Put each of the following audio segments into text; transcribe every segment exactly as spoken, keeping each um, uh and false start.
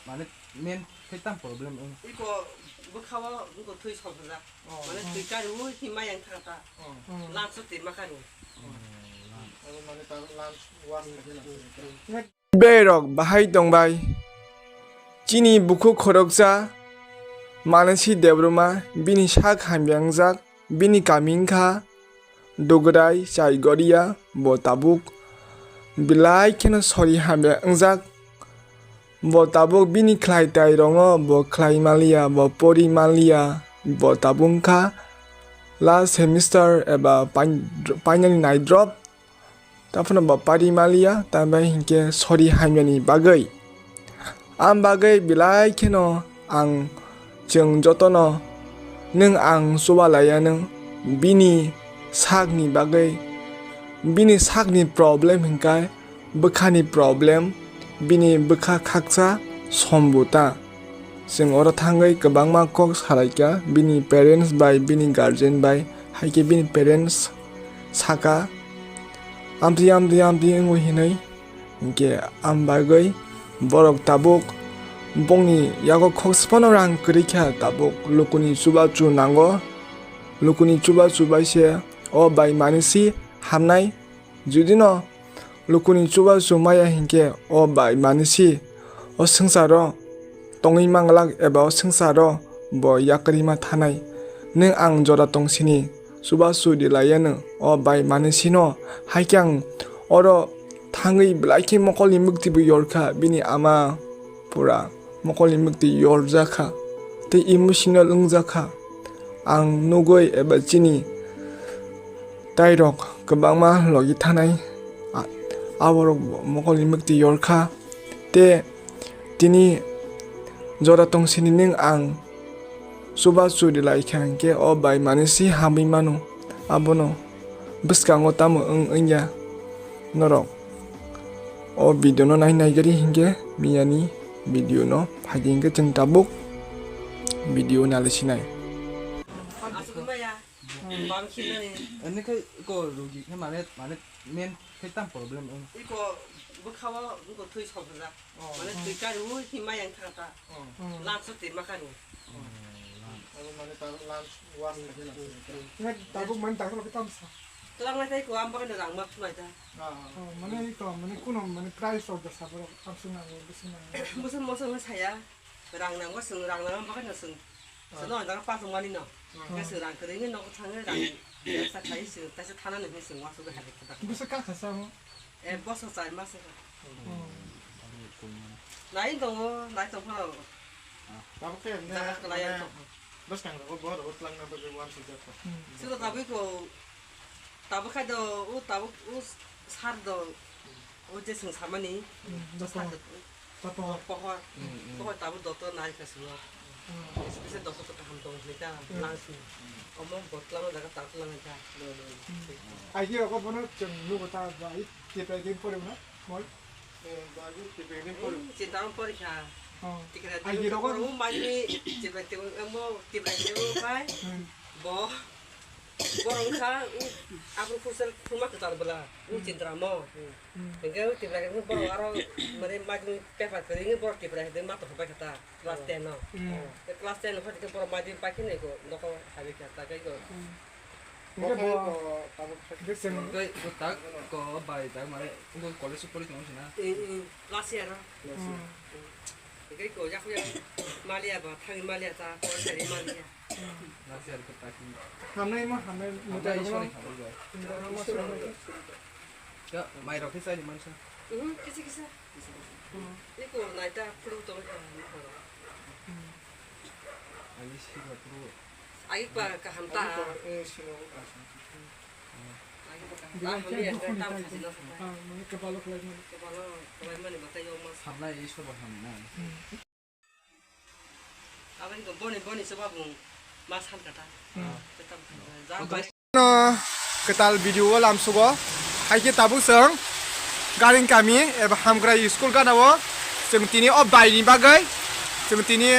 Mane main khe tam problem wng. Iko bwkhao iko thwi sokjak. Oh. Mane thwi kariui himma yang thangta. Oh. Lunch o tirma kariui. Abo mane ta lunch was khe na. Berok bahai tongbai. Chini bukhuk khoroksa Manasi Debbarma bini sak hamya wngjak. Bini kami wngkha Dugrai Chaigoria, bo tabuk belai kheno sori hamya wngjak. Bo tabuk bini khlai tai rongo, bo khlai maliya, bo pori maliya, bo tabuk wngkha last semester eba pain-, painani nai drop. Taphano bo pari maliya, tambai hinkhe sori hamyani bagwi. Am bagwi belai kheno ang chwng jotono nwng ang chuba laiya nwng bini sakni bagwi, bini sakni problem hinkhe bwkhani problem, bini bwkha khaksa sombuta. Chwng oro thangwi kwbangma kok salaikha bini parents bai, bini guardian bai, haikhe bini parents saka, "Amtwi, amtwi, amtwi," wngwi hinwi. Hinkhe am bagwi borok tabuk bongni yago khoksa phano rang kwrwi kha, tabuk lukuni chubachu nango, lukuni chubachu bai se o bai manwi si hamnai. Judino lukuni chubachu maya hinkhe o bai manwi si o swngcharo tongwi manglak eba o swngcharo bo yakarima thanai. Nwng ang jora tongsini chubachu rilaiyano o bai manwi sino, haikhe ang oro thangwi belai khe mokolni mwktwibo yorkha bini ama pura. Mokolni mwktwi yorjakha tei emotional wngjakha. Ang nugwi eba chini tairok kwbangma logi thanai, a-, aborok bo mokolni mwktwi yorkha. Tei tini jora tongsini nwng ang chubachu rilaikha hinkhe o bai manwi si hamwi mano, abono bwskango tamo wng wngya norok. O video no nai nai gari hinkhe miyani video no phaidi hinkhe chwng tabuk video nalisinai. Asuk maya, bang khilani. Ani khai ko rugi khe mane, mane main khai tam problem wng. Iko bwkhao iko thwi sokjak. Oh. Mane thwi kariui himma yang thangta. Oh. Lunch o tirma kariui. Oh, lunch. Abo mane ta lunch was khe na. Tabuk mane ta ko tam sa. Twlang nai tai ko am bagwi rang ma phunai ta. Ah. Oh, mane iko, mane kuno, mane price of the sabor, am sung nango, bisi nango. Musa, musa, musa saya. Rang nango, sung rang nango, bagwi no sung. Ah. Sung no, rang pa sung mani no. Ah. Ngai sung rang kering no, thang rang. Sa khai sung, ta sa thana no, sung wa sung hari kita. Bisi ka khasa mo? Eh, boso char mas ka. Oh. Nai tongo, nai tong phano. Tabuk khe ne, jaga kwlai mane, ang tong. Bwskang rogo bo rogo twlang na bagwi wan sijak kho. Hmm. Siro tabuk ko, tabuk khai do, o tabuk, o sar do, o je sung samani, hmm, o sar do. Pohor. Pohor. Hmm, hmm. Pohor tabuk doctor nai kha siro. Hmm. Special doctor to kaham tong ni ta, hmm, lang sini. Omo botla ma jaga tabuk lang ta. Hmm. Aji rogo bono chwng nugo ta bai, tipe din pore na, mol. Chintama porikha. Oh. Tikra ai, tebo giro ko. Borok majni chibrai tebo, mo tibrai tebo pai. Hmm. Bo, borok kha, u, abro kusel kuma kwtal bwla, u, hmm, Chintramo. Hmm. Hingke u tibrai khe borok aro, mane majni paper kwrwi borok tibrai hede ma tongthok pai kha ta, class ten no. Hmm. Class ten no phai khe borok majni pai khe nai ko, nokho habi kha ta kai ko. Hmm. Hingke bo, bo, tabuk, hingke chwng tei bo tak ko bai tak mane bo college o pori tong sina. Eh, eh, last year o. Hmm. Hingke ko yak yak maliya ba, thangwi maliya ta, ko sari maliya. Last year ko tak. Hamnai ma, hamnai, hamnai mutai sorry, hamnai. Ya, mai rok khe chai mansa. Mhm, kisa kisa. Iko naita phuru tong kha. Ani sima phuru. Ai ba kaham ta. Ani ba kaham ta, hamya ta, tam khajina. Ah, mane kebalo khlai mani. Kebalo khlai mani batai yo mas. Sabna ei soba hamna. Aboni ko boni boni se babung ma san kata. Hmm. Kata ja bai. No kwtal video o lamsugo. Hai khe tabuk chwng Garing kami eba Hamkrai school gana o chwng tini o bai ni bagwi chwng tini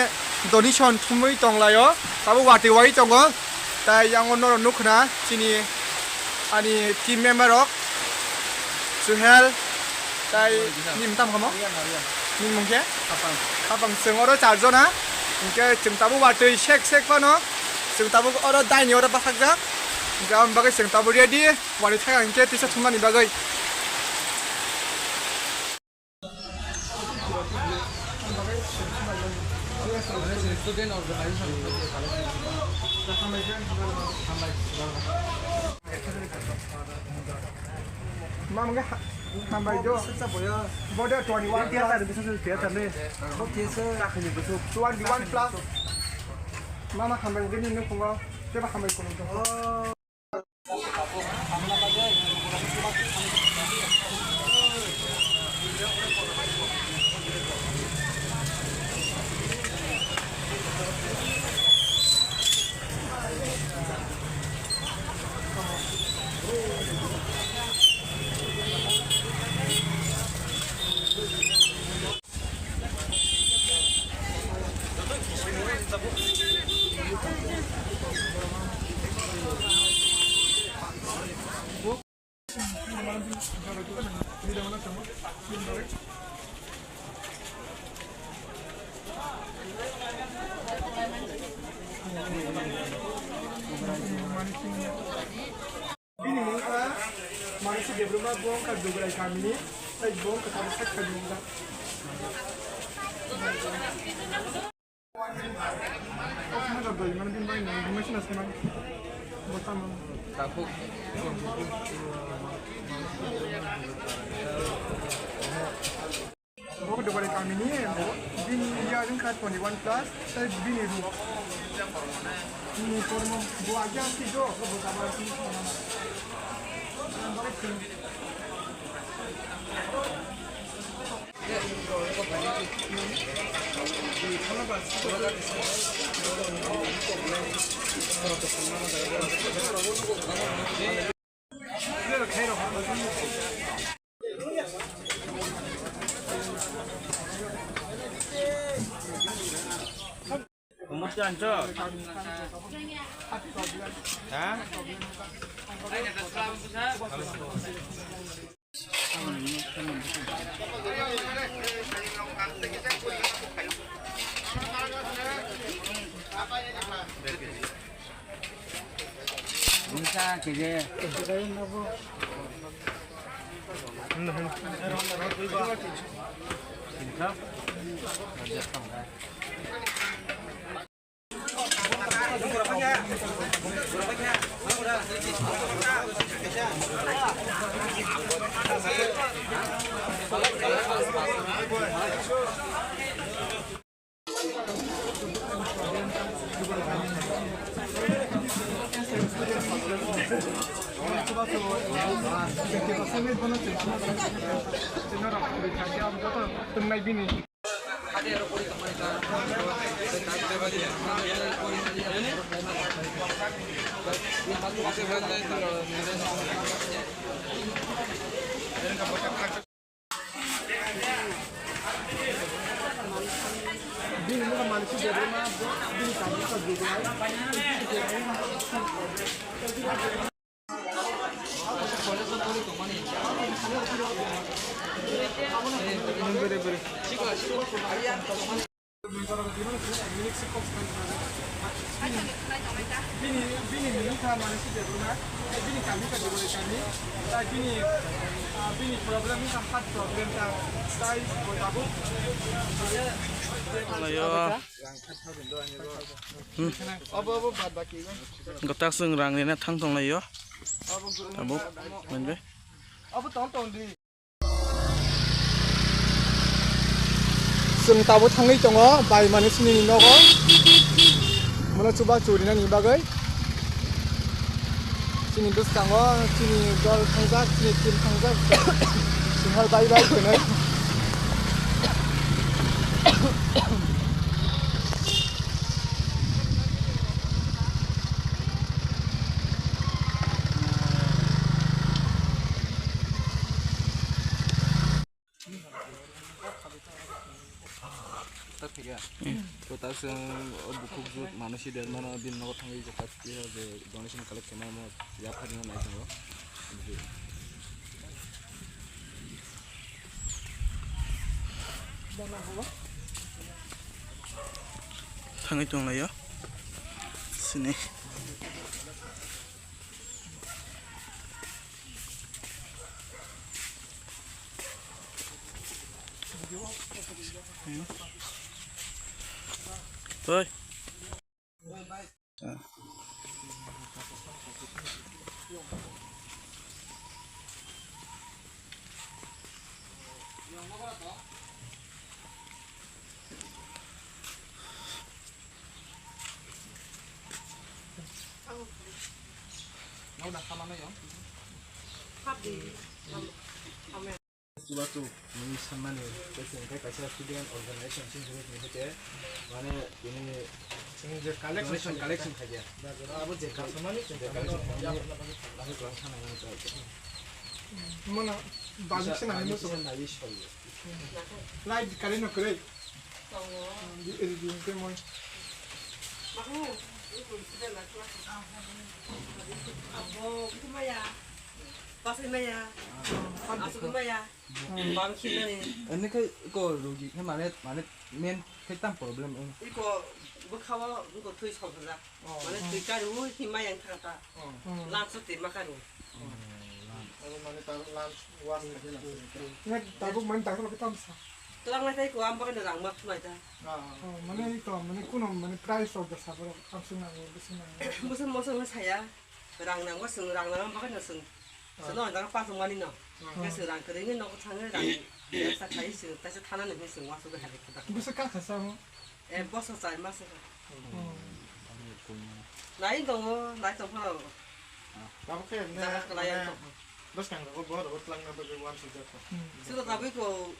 donation thumwi tong lai o. Tabuk watwi wai tongo. Tai yang o norok nukha na chini ani team member rok Suhel tai nim tam kamo. Nini mung khe? Khapang. Khapang, chwng oro char jona. Hinkhe chwng tabuk watwi sek sek phano. Chwng tabuk oro daini oro bwsakjak. Hinkhe aboni bagwi chwng tabuk ready. Watwi thangya hinkhe tisa thumnani bagwi. Mama nge ha-, hambai jo. Bo de twenty one plus. Twenty one plus. Mama hambai nge nini nukhungo. Tebo hambai kono to. Bini mung kha Manasi Debbarma, bo wng kha Dugrai kamini, tei bo wng kha tabuk sak kha nungjak. Kok mano doi mano bini bai nang bini sina sina. Bo tamo. Tabuk. Bo Dugrai kamini, bini year wngkha twenty one plus, tei bini ru. Bini kormo, bo agya si do, bo taba si. Bini, bini mung kha Manasi Debbarma, bini kami kha Debbarma kami, tai bini, ah, bini problem wngkha heart problem ta, tai bo tabuk. Layo. Hmm. Obo, obo, bad baki. Gotak sung rang rina thang tong layo. Tabuk, manbe. Obo tong tong di. Chwng tabuk thangwi tongo, bai mani sini nogo. Mono chuba churinani bagwi. Chini bwskango, chini dol thangjak, chini team thangjak. Singhal bai bai kwnwi. Ta phiya. To ta chwng o bukhuk jut mano si der mano, bini nogo thangwi je ta phiya je donation collect khaima mo yapharino nai tongo. Thangwi tonglaio. Sini. Oi. Chubachu, nini sanmani, tei chwng khe kaisa student organization sing sing ni hete, mane, tini Chwng je collection donation khaikha. Collection khaikha. Abo je collection khaikha. Abo je collection khaikha. Abo je collection khaikha. Mano, bagwi se nai musu. Nai soi. Light kali no kwrwi. Di, di, di, di, moi. Abo, maya. Pasai maya. Asuk maya. Bang khilani. Ani khe ko rogi khe mane, mane main khe tam problem wng. Iko bwkhao iko twi sokjak. Oh. Mane twi karu hima yang thangta. Oh. Lunch twi ma karu. Oh, lunch. Abo mane ta lunch was khaje na. Nek tabuk mane doctor khe tam sa. Twlang nai tai ko am bagano rang ma khulai ta. Ah. Oh, mane iko mane kuno mane price of the sabor am sung nang, bisi nang. Bisi mosong saya. Rang nangma chwng rang nangma bagwi no chwng. Ah. Chwng no jagao pathung mani no. Ah. Khe chwng rang kwrwi wngwi nogo thangwi rang bebsa khai chwng taisa thana ni hinwi chwng uansugwi hai khe da. Bwswk kha kha sa mo? Eh, boso char mas kha. Oh. Nai tongo, nai tong phano. Tabuk khe ne jaga kwlai mane ang tong. Bwskang rogo bo rogo twlangna bagwi uansukjak kha. Hmm. Chwng tabuk ko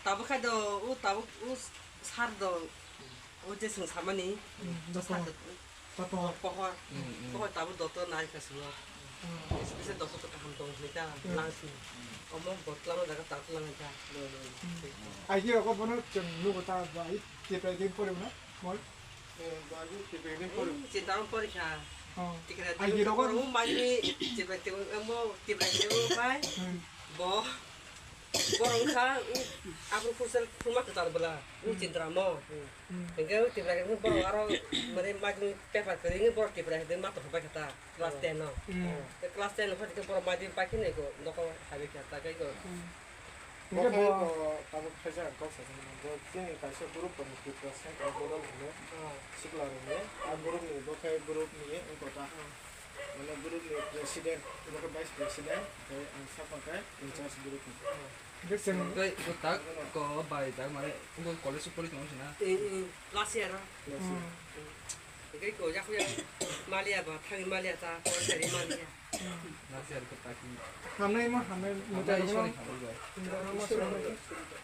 Tabuk khai do, o tabuk o sar do, o je chwng samani, Hmm, o sar do. Tato. Pohor. Hmm, hmm. Pohor tabuk doctor nai kha chwngno. Hmm. Bisi doctor to kaham tong hwnwi ta, Hmm. lang sini. Omo botla no jaga tabuk lang ta. Hmm. Ai ki roko bono chwng nugo ta bai, tiprai din pore na, moi. Eh, bai, tiprai din pore. Hmm, chinta no pore kha. Oh. Tikrai Ai din ki roko pore, o mai ni, tiprai, tiprai, omo, tiprai, tiprai, bai. Hmm. Bo. Borok wngkha, u, aboni kursa khulma kwtal bwla, u Hmm. Chintramo. Hmm. Hwnkhe u Tipra khe borok aro, mane, magni paper kwrwi wngwi borok Tipra hwnkhe ma tongthok bai kha ta, class ten no. Hmm. Tei class ten no phai khe borok magni pai khe nai ko, nokho hai bai kha ta, tei ko. Hmm. Bo Hwnkhe khai bo bo tabuk khaisa kok sa, bo chini kaisa group tongo, Tipra Central Bodol hwnwi, Ah. Sikla rokni. A group ni, bo khai group ni wngkha ta. Ah. Mane group ni president, abo khe vice president, tei ang sakha khe in charge group ni. Hwnkhe chwng tei kwtak ko bai jak mane bo college o pori tongo sina. Eh, eh, last year o. Last year. Hmm. Hwnkhe ko jak ya maliya ba thangwi maliya ta, pori thangwi maliya. Last year kwtak ni. Hamnai ma hamnai. Hamnai mutai Iswar ni rokno. Hamnai bai. Mutai rokno Iswar ni. Swrwngkhe.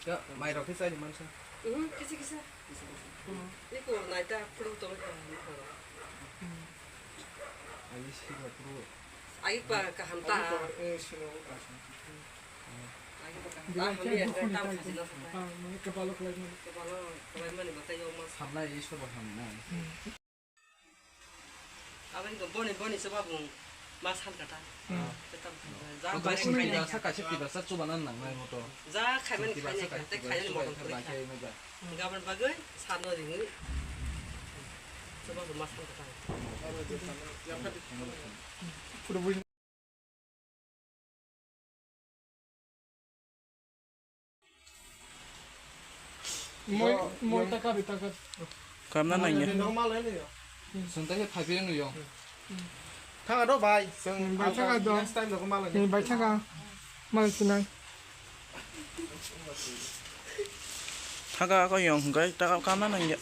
Ya, mai rok khe chai ni mansa. Mhm, kisa kisa. Iko naita phuru tong ka ni horo. Ai si ba phuru. Ai ba kaham ta. Ai ba, eh, sino ka. Ai ba kaham ta. Hamya ka tam khasi na sa. Ah, mane kebalo khlai mani. Kebalo khlai mani ba tai yo mas. Sabna i so ba ham na. Aboni ko boni boni se babung ma san kata. Hmm. Tei tam kata. Ja Otra bari sini khaini biasa ka. Kasih tiba sa coba nan nang nai moto. Ja khaimani tiba khaini sa kasih kata tiba khaini sa moto coba kuri kha. Khaini ja. Gabon bagwi sano ringwi. Coba ma san kata. Pura bui. Moi, moi taka bi taka. Kamna nangya. Normal ini ya. Sung tei phai phai nung yong. Thang ado bai, sung Hmm, bai thang ado. Next time lo ko malai. Hmm, bai thang ka. Malai sinai. Thaka ko yong hwnkhe taka kamna nangya.